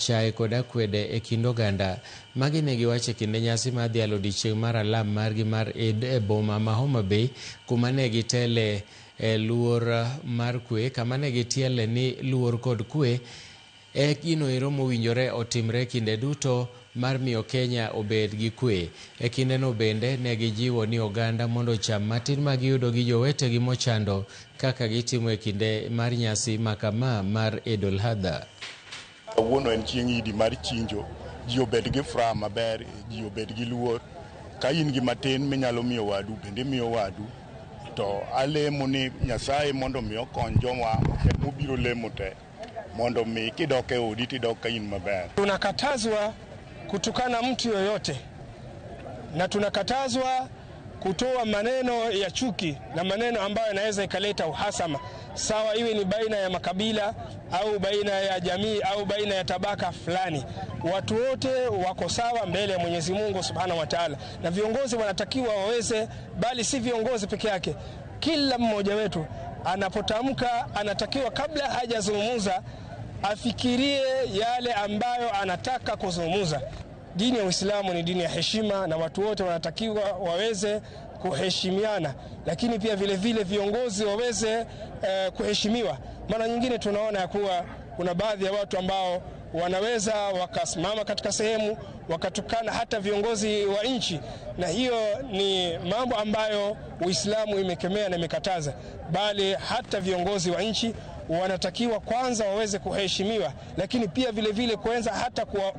Chae kod akwede e kind oganda. Magi ne giwacho e kinde nyasi mar dhialo odiechieng' mar alam margi mar Eid e boma ma Homa Bay, kuma ne gitele e luor mar kwe, kama ne gitiele ni luor kod kwe e gino ero mowinjore otimre kinde duto mar miyo Kenya obed gi kwe. E kindeno bende ne gijiwo ni oganda mondo ocham matin ma giyudo gi jowetegi mochando kaka gitimo e kinde mar nyasi makama mar Eid ul-Adha. Kawuono en chieng' idi mar chinjo, ji obed gi furaha maber, ji obed gi luor. Ka in gi matin minyalo miyo wadu bende imiyo wadu. To alemo ni Nyasaye mondo mi okony jowa mobiro lemo te mondo mi kidok e odi tidok ka in maber. Tunakatazwa kutukana mtu yoyote na tunakatazwa kutoa maneno ya chuki na maneno ambayo yanaweza ikaleta uhasama, sawa iwe ni baina ya makabila au baina ya jamii au baina ya tabaka fulani. Watu wote wako sawa mbele ya Mwenyezi Mungu Subhanahu wa Ta'ala, na viongozi wanatakiwa waweze, bali si viongozi peke yake, kila mmoja wetu anapotamka anatakiwa kabla hajazungumza afikirie yale ambayo anataka kuzungumza. Dini ya Uislamu ni dini ya heshima na watu wote wanatakiwa waweze kuheshimiana, lakini pia vile vile viongozi waweze kuheshimiwa. Mara nyingine tunaona ya kuwa kuna baadhi ya watu ambao wanaweza wakasimama katika sehemu wakatukana hata viongozi wa nchi, na hiyo ni mambo ambayo Uislamu imekemea na imekataza, bali hata viongozi wa nchi wanatakiwa kwanza waweze kuheshimiwa, lakini pia vile vile kuweza hata kuwa